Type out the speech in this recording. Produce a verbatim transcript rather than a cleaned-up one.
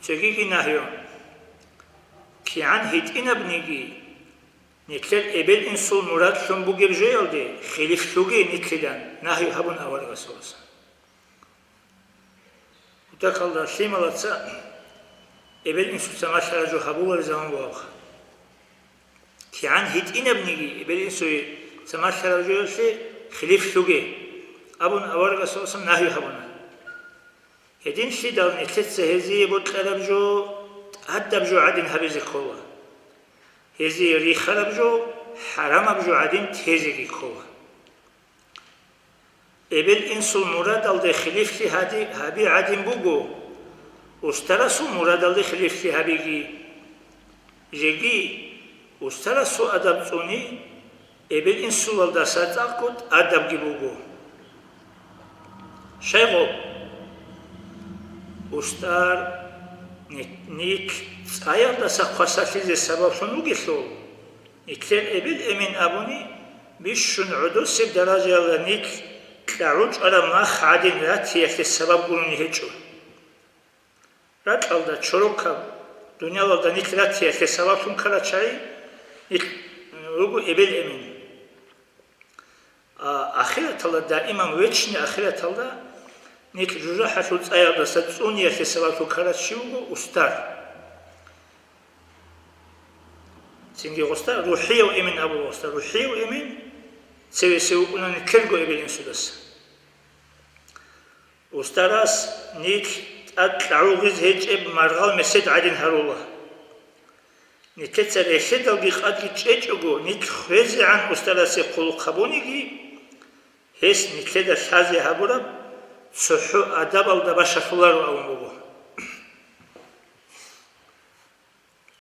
Цогиги нагьи. КигӀан гьитӀинабниги, нилъер эбел-инсул мурадлъун бугеб жоялде хилифлъуге нилъилан нагьи гьабун аварагасуласан. Гьудакалда лъималаца эбел-инсуца малъараб жо гьабулареб заман бугебха. КигӀан гьитӀинабниги, эбел-инсуе ца малъараб жоялъе хилифлъуге абун аварагасуласан нагьи гьабуна. Гьединлъидал нилъеца гьезие бокьараб жо тӀадаб жо гӀадин гьабизе ккола. Гьезие рихараб жо хӀарамаб жо гӀадин тезеги ккола. Эбел-инсул мурадалде хилифлъи гьади-, гьаби гӀадин буго, устарасул мурадалде хилифлъи гьабиги. Жеги, устарасул адаб цӀуни эбел-инсулалдаса цӀакъго тӀадабги буго. Щайгъуб? Устар ни-, нилъ цӀаялдаса хвасарлъизе сабаблъун вугелъул, нилъер эбел-эмен абуни бищун гӀодосеб даражаялда нилъ кьагӀучӀараб мах гӀадин ратиялъе сабаб гурони гьечӀо. Ракьалда чорокаб дуниялалда нилъ ратиялъе сабаблъун ккарачагӀи нилъ руго эбел-эмен. А, ахираталда, даиман вечный ахираталда нилъ жужахӀалъул цӀаялдаса цӀуниялъе сабаблъун ккарав чи вуго устар. Цинги гъоста рухӀияв эмен абула гъоста. РухӀияв эмен цевесев вукӀуна нилъерго эбел-инсудаса. Устарас нилъ тӀад кьагӀугъизе гьечӀеб маргъал месед гӀадин гьарула. Нилъеца релъедалги къадги чӀечӀого, нилъ хвезегӀан устарасе хъулухъ гьабуниги, гьес нилъеда лъазе гьабураб цохӀо адабалда бащалъуларо абун буго.